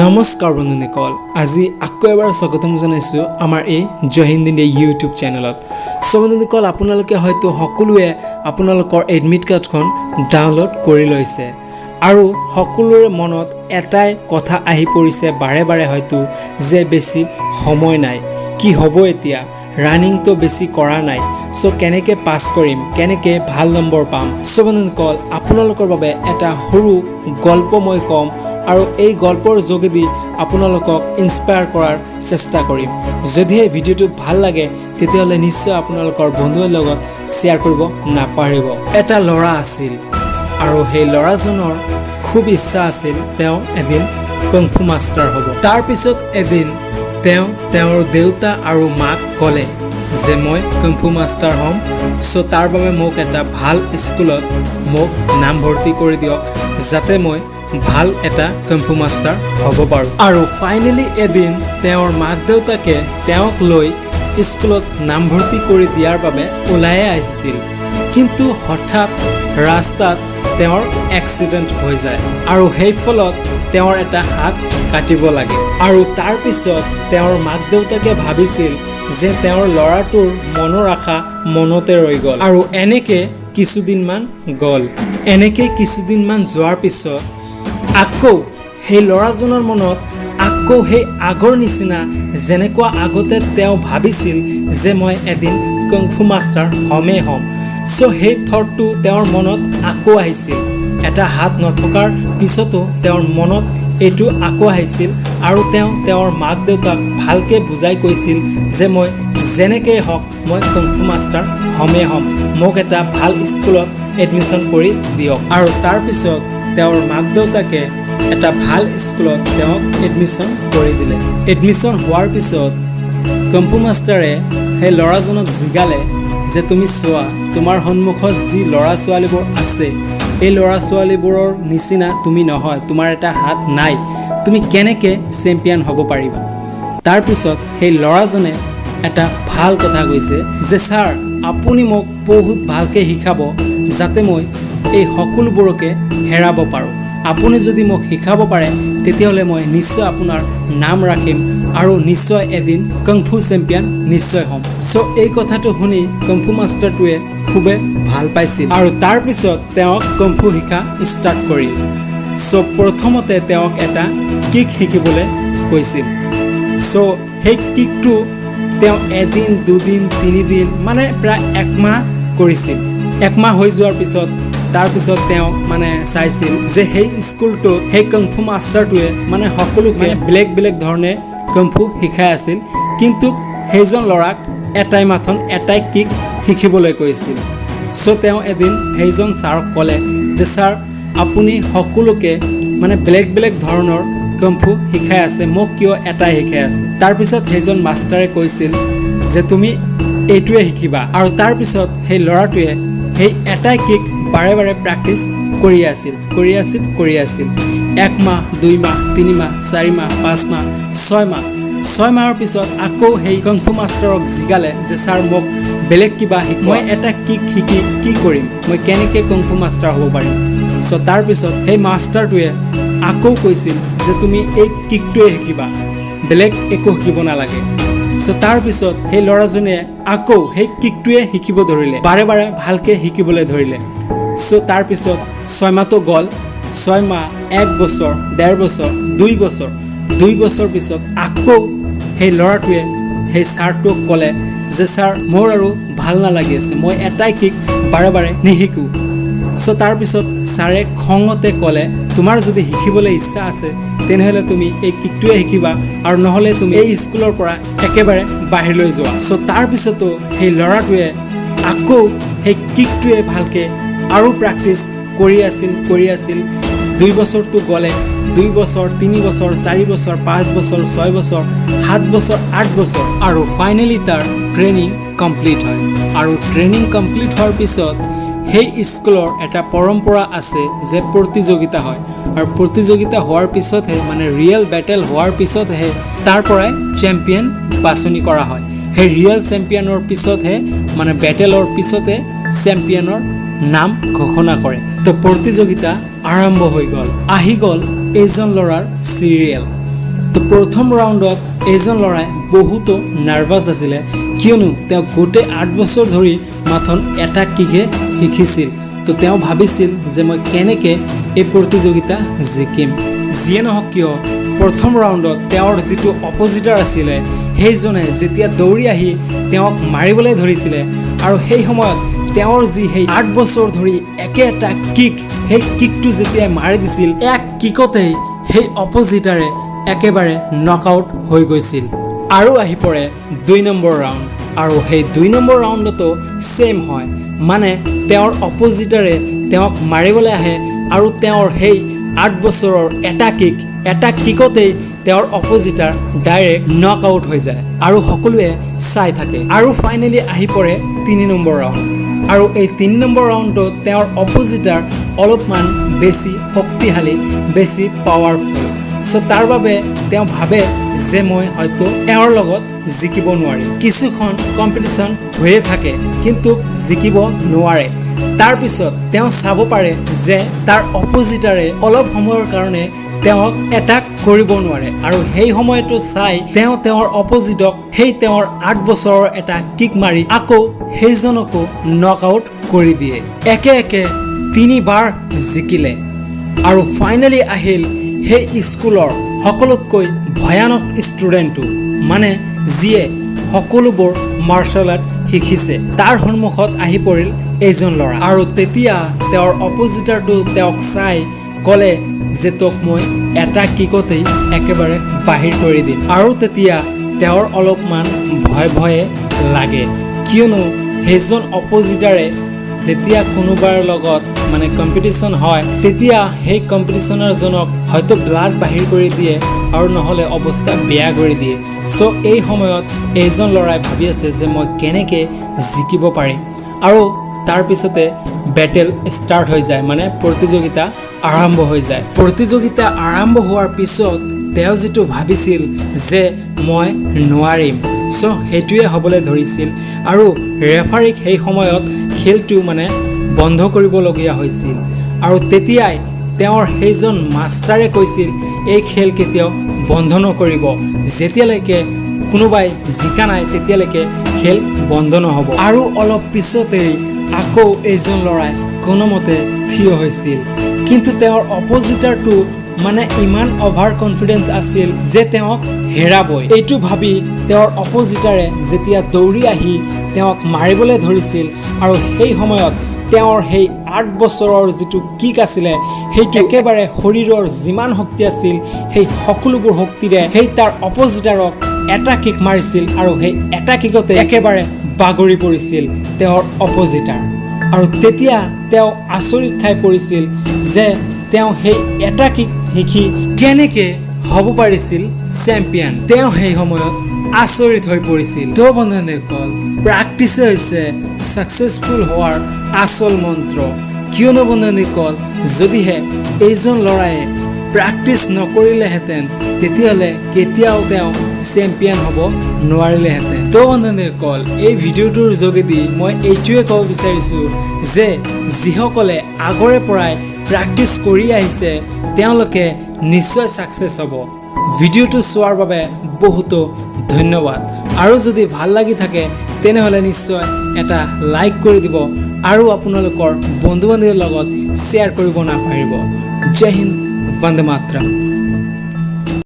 নমস্কাৰ বন্ধুসকল, আজি আকৌ এবাৰ স্বাগতম জনাইছোঁ আমাৰ এই জয় হিন্দ ইণ্ডিয়া ইউটিউব চেনেলত। চ' বন্ধুসকল, আপোনালোকে হয়তো সকলোৱে আপোনালোকৰ এডমিট কাৰ্ডখন ডাউনলোড কৰি লৈছে আৰু সকলোৰে মনত এটাই কথা আহি পৰিছে বাৰে বাৰে হয়তো যে বেছি সময় নাই, কি হ'ব এতিয়া, ৰানিংটো বেছি কৰা নাই, চ' কেনেকৈ পাছ কৰিম, কেনেকৈ ভাল নম্বৰ পাম? চ' বন্ধুসকল, আপোনালোকৰ বাবে এটা সৰু গল্প মই ক'ম আৰু এই গল্পৰ যোগেদি আপোনালোকক ইনস্পায়াৰ কৰাৰ চেষ্টা কৰিম। যদিহে ভিডিঅ'টো ভাল লাগে, তেতিয়াহ'লে নিশ্চয় আপোনালোকৰ বন্ধুৰ লগত শ্বেয়াৰ কৰিব নাপাহৰিব। এটা ল'ৰা আছিল আৰু সেই ল'ৰাজনৰ খুব ইচ্ছা আছিল তেওঁ এদিন কংফু মাষ্টাৰ হ'ব। তাৰপিছত এদিন তেওঁ তেওঁৰ দেউতা আৰু মাক ক'লে যে মই কংফু মাষ্টাৰ হ'ম, চ' তাৰ বাবে মোক এটা ভাল স্কুলত মোক নামভৰ্তি কৰি দিয়ক, যাতে মই ভাল এটা কংফু মাষ্টাৰ হ'ব পাৰোঁ। আৰু ফাইনেলি এদিন তেওঁৰ মাক দেউতাকে তেওঁক লৈ স্কুলত নামভৰ্তি কৰি দিয়াৰ বাবে ওলায়ে আহিছিল, কিন্তু হঠাৎ ৰাস্তাত তেওঁৰ এক্সিডেণ্ট হৈ যায় আৰু সেই ফলত তেওঁৰ এটা হাত কাটিব লাগে। আৰু তাৰপিছত তেওঁৰ মাক দেউতাকে ভাবিছিল যে তেওঁৰ ল'ৰাটোৰ মনৰ আশা মনতে ৰৈ গ'ল। আৰু এনেকে কিছুদিনমান গ'ল। এনেকে কিছুদিনমান যোৱাৰ পিছত আকৌ সেই ল'ৰাজনৰ মনত আকৌ সেই আগৰ নিচিনা, যেনেকুৱা আগতে তেওঁ ভাবিছিল যে মই এদিন কংফু মাষ্টাৰ হ'মেই হ'ম, চ' সেই থটটো তেওঁৰ মনত আকৌ আহিছিল। এটা হাত নথকাৰ পিছতো তেওঁৰ মনত এইটো আকৌ আহিছিল আৰু তেওঁ তেওঁৰ মাক দেউতাক ভালকৈ বুজাই কৈছিল যে মই যেনেকেই হওক মই কংফু মাষ্টাৰ হ'মেই হ'ম, মোক এটা ভাল স্কুলত এডমিশ্যন কৰি দিয়ক। আৰু তাৰপিছত তেওঁৰ মাক দেউতাকে এটা ভাল স্কুলত তেওঁক এডমিশ্যন কৰি দিলে। এডমিশ্যন হোৱাৰ পিছত কংফু মাষ্টাৰে সেই ল'ৰাজনক জিগালে যে তুমি চোৱা, তোমাৰ সন্মুখত যি ল'ৰা ছোৱালীবোৰ আছে, এই ল'ৰা ছোৱালীবোৰৰ নিচিনা তুমি নহয়, তোমাৰ এটা হাত নাই, তুমি কেনেকৈ চেম্পিয়ন হ'ব পাৰিবা? তাৰপিছত সেই ল'ৰাজনে এটা ভাল কথা কৈছে যে ছাৰ, আপুনি মোক বহুত ভালকৈ শিকাব, যাতে মই এই সকলোবোৰকে হেৰাব পাৰোঁ। আপুনি যদি মোক শিকাব পাৰে, তেতিয়াহ'লে মই নিশ্চয় আপোনাৰ নাম ৰাখিম আৰু নিশ্চয় এদিন কংফু চেম্পিয়ন নিশ্চয় হ'ম। চ' এই কথাটো শুনি কংফু মাষ্টাৰটোৱে খুবেই ভাল পাইছিল আৰু তাৰপিছত তেওঁক কংফু শিকা ষ্টাৰ্ট কৰিল। চ' প্ৰথমতে তেওঁক এটা কিক শিকিবলৈ কৈছিল। চ' সেই কিকটো তেওঁ এদিন, দুদিন, তিনিদিন, মানে প্ৰায় একমাহ কৰিছিল। একমাহ হৈ যোৱাৰ পিছত, তাৰপিছত তেওঁ মানে চাইছিল যে সেই স্কুলটোত সেই কংফু মাষ্টাৰটোৱে মানে সকলোকে বেলেগ বেলেগ ধৰণে কংফু শিকাই আছিল, কিন্তু সেইজন ল'ৰাক এটাই মাথোন এটাই কিক শিকিবলৈ কৈছিল। চ' তেওঁ এদিন সেইজন ছাৰক ক'লে যে ছাৰ, আপুনি সকলোকে মানে বেলেগ বেলেগ ধৰণৰ কংফু শিকাই আছে, মোক কিয় এটাই শিকাই আছে? তাৰপিছত সেইজন মাষ্টাৰে কৈছিল যে তুমি এইটোৱে শিকিবা। আৰু তাৰপিছত সেই ল'ৰাটোৱে সেই এটাই কিক বাৰে বাৰে প্ৰেক্টিচ কৰি আছিল, কৰি আছিল, কৰি আছিল। এক মাহ, 2 মাহ, 3 মাহ, 4 মাহ, 5 মাহ, 6 মাহ। 6 মাহৰ পিছত আকৌ সেই কংফু মাষ্টাৰক জিগালে যে ছাৰ, মোক বেলেগ কিবা শিক, মই এটা কিক শিকি কি কৰিম? মই কেনেকৈ কংফু মাষ্টাৰ হ'ব পাৰিম? চ' তাৰপিছত সেই মাষ্টাৰটোৱে আকৌ কৈছিল যে তুমি এই কিকটোৱে শিকিবা, বেলেগ একো শিকিব নালাগে। চ' তাৰপিছত সেই ল'ৰাজনে আকৌ সেই কিকটোৱে শিকিব ধৰিলে, বাৰে বাৰে ভালকৈ শিকিবলৈ ধৰিলে। চ' তাৰপিছত 6 মাহটো গ'ল, 6 মাহ, এক বছৰ, ডেৰ বছৰ, 2 বছৰ। 2 বছৰ পিছত আকৌ সেই ল'ৰাটোৱে সেই ছাৰটোক ক'লে যে ছাৰ, মোৰ আৰু ভাল নালাগি আছে, মই এটাই কিক বাৰে বাৰে নিশিকোঁ। চ' তাৰপিছত ছাৰে খঙতে ক'লে, তোমাৰ যদি শিকিবলৈ ইচ্ছা আছে, তেনেহ'লে তুমি এই কিকটোৱে শিকিবা আৰু নহ'লে তুমি এই স্কুলৰ পৰা একেবাৰে বাহিৰলৈ যোৱা। চ' তাৰপিছতো সেই ল'ৰাটোৱে আকৌ সেই কিকটোৱে ভালকৈ আৰু প্ৰেক্টিচ কৰি আছিল, কৰি আছিল। 2 বছৰটো গ'লে, 2 বছৰ, 3 বছৰ, 4 বছৰ, 5 বছৰ, 6 বছৰ, 7 বছৰ, 8 বছৰ আৰু ফাইনেলি তাৰ ট্ৰেইনিং কমপ্লিট হয়। আৰু ট্ৰেইনিং কমপ্লিট হোৱাৰ পিছত সেই স্কুলৰ এটা পৰম্পৰা আছে যে প্ৰতিযোগিতা হয় আৰু প্ৰতিযোগিতা হোৱাৰ পিছতহে, মানে ৰিয়েল বেটেল হোৱাৰ পিছতহে তাৰ পৰাই চেম্পিয়ন বাছনি কৰা হয়। সেই ৰিয়েল চেম্পিয়নৰ পিছতহে, মানে বেটেলৰ পিছতে চেম্পিয়নৰ নাম ঘোষণা কৰে। তো প্ৰতিযোগিতা আৰম্ভ হৈ গ'ল। আহি গ'ল এইজন ল'ৰাৰ চিৰিয়েল। তো প্ৰথম ৰাউণ্ডত এইজন ল'ৰাই বহুতো নাৰ্ভাছ আছিলে, কিয়নো তেওঁ গোটেই 8 বছৰ ধৰি মাথোন এটা কিকহে শিকিছিল। তো তেওঁ ভাবিছিল যে মই কেনেকৈ এই প্ৰতিযোগিতা জিকিম। যিয়ে নহওক কিয়, প্ৰথম ৰাউণ্ডত তেওঁৰ যিটো অপজিটাৰ আছিলে, সেইজনে যেতিয়া দৌৰি আহি তেওঁক মাৰিবলৈ ধৰিছিলে আৰু সেই সময়ত তেওঁৰ যি সেই 8 বছৰ ধৰি একে এটা কিক, সেই কিকটো যেতিয়া মাৰি দিছিল, এক কিকতেই সেই অপজিটাৰে একেবাৰে নক আউট হৈ গৈছিল। আৰু আহি পৰে 2 নম্বৰ ৰাউণ্ড আৰু সেই 2 নম্বৰ ৰাউণ্ডতো ছেইম হয়, মানে তেওঁৰ অপজিটাৰে তেওঁক মাৰিবলৈ আহে আৰু তেওঁৰ সেই 8 বছৰৰ এটা কিক, এটা কিকতেই তেওঁৰ অপজিটাৰ ডাইৰেক্ট নক আউট হৈ যায় আৰু সকলোৱে চাই থাকে। আৰু ফাইনেলি আহি পৰে 3 নম্বৰ ৰাউণ্ড আৰু এই 3 নম্বৰ ৰাউণ্ডটোত তেওঁৰ অপজিটাৰ অলপমান বেছি শক্তিশালী, বেছি পাৱাৰফুল। চ' তাৰ বাবে তেওঁ ভাবে যে মই হয়তো এওঁৰ লগত জিকিব নোৱাৰিম। কিছুক্ষণ কম্পিটিশ্যন হৈয়ে থাকে, কিন্তু জিকিব নোৱাৰে। তাৰপিছত তেওঁ চাব পাৰে যে তাৰ অপজিটাৰে অলপ সময়ৰ কাৰণে তেওঁক এটাক কৰিব নোৱাৰে আৰু সেই সময়টো চাই তেওঁ তেওঁৰ অপজিটক সেই তেওঁৰ 8 বছৰৰ এটা কিক মাৰি আকৌ সেইজনকো নক আউট কৰি দিয়ে। একে একে তিনিবাৰ জিকিলে আৰু ফাইনেলি আহিল সেই স্কুলৰ সকলোতকৈ ভয়ানক ষ্টুডেণ্টটো, মানে যিয়ে সকলোবোৰ মাৰ্চেল আৰ্ট শিকিছে। তাৰ সন্মুখত আহি পৰিল এইজন ল'ৰা আৰু তেতিয়া তেওঁৰ অপজিটাৰটো তেওঁক চাই ক'লে যে তোক মই এটা কিকতেই একেবাৰে বাহিৰ কৰি দিম। আৰু তেতিয়া তেওঁৰ অলপমান ভয় ভয়ে লাগে, কিয়নো সেইজন অপজিটাৰে যেতিয়া কোনোবাৰ লগত মানে কম্পিটিশ্যন হয়, তেতিয়া সেই কম্পিটিশ্যনাৰজনক হয়তো ব্লাড বাহিৰ কৰি দিয়ে আৰু নহ'লে অৱস্থা বেয়া কৰি দিয়ে। চ' এই সময়ত এইজন ল'ৰাই ভাবি আছে যে মই কেনেকৈ জিকিব পাৰিম। আৰু তাৰপিছতে বেটেল ষ্টাৰ্ট হৈ যায়, মানে প্ৰতিযোগিতা আৰম্ভ হৈ যায়। প্ৰতিযোগিতা আৰম্ভ হোৱাৰ পিছত তেওঁ যিটো ভাবিছিল যে মই নোৱাৰিম, চ' সেইটোৱে হ'বলৈ ধৰিছিল আৰু ৰেফাৰীক সেই সময়ত খেলটো মানে বন্ধ কৰিবলগীয়া হৈছিল। আৰু তেতিয়াই তেওঁৰ সেইজন মাষ্টাৰে কৈছিল, এই খেল কেতিয়াও বন্ধ নকৰিব, যেতিয়ালৈকে কোনোবাই জিকা নাই তেতিয়ালৈকে খেল বন্ধ নহ'ব। আৰু অলপ পিছতেই আকৌ এইজন ল'ৰাই কোনোমতে থিয় হৈছিল, কিন্তু তেওঁৰ অপজিটাৰটো মানে ইমান অভাৰ কনফিডেঞ্চ আছিল যে তেওঁক হেৰাবই। এইটো ভাবি তেওঁৰ অপজিটাৰে যেতিয়া দৌৰি আহি তেওঁক মাৰিবলৈ ধৰিছিল আৰু সেই সময়ত তেওঁৰ সেই 8 বছৰৰ যিটো কিক আছিলে, সেইটো একেবাৰে শৰীৰৰ যিমান শক্তি আছিল সেই সকলোবোৰ শক্তিৰে সেই তাৰ অপজিটাৰক এটা কিক মাৰিছিল আৰু সেই এটা কিকতে একেবাৰে বাগৰি পৰিছিল তেওঁৰ অপজিটাৰ। আৰু তেতিয়া তেওঁ আচৰিত খাই পৰিছিল যে তেওঁ সেই এটা কিক শিকি কেনেকে হ'ব পাৰিছিল চেম্পিয়ন। তেওঁ সেই সময়ত আচৰিত হৈ পৰিছিল। তো বন্ধুসকল, প্ৰেক্টিছে হৈছে ছাকচেছফুল হোৱাৰ আচল মন্ত্ৰ। কিয়নো বন্ধুসকল, যদিহে এইজন ল'ৰায়ে প্ৰেক্টিচ নকৰিলেহেঁতেন, তেতিয়াহ'লে কেতিয়াও তেওঁ চেম্পিয়ন হ'ব নোৱাৰিলেহেঁতেন। তো বন্ধুসকল, এই ভিডিঅ'টোৰ যোগেদি মই এইটোৱে ক'ব বিচাৰিছোঁ যে যিসকলে আগৰে পৰাই প্ৰেক্টিচ কৰি আহিছে, তেওঁলোকে নিশ্চয় ছাকচেছ হ'ব। ভিডিঅ'টো চোৱাৰ বাবে বহুতো ধন্যবাদ আৰু যদি ভাল লাগি থাকে, তেনেহ'লে নিশ্চয় এটা লাইক কৰি দিব আৰু আপোনালোকৰ বন্ধু বান্ধৱীৰ লগত শ্বেয়াৰ কৰিব নাপাহৰিব। জয় হিন্দ, বন্দে মাতৰম।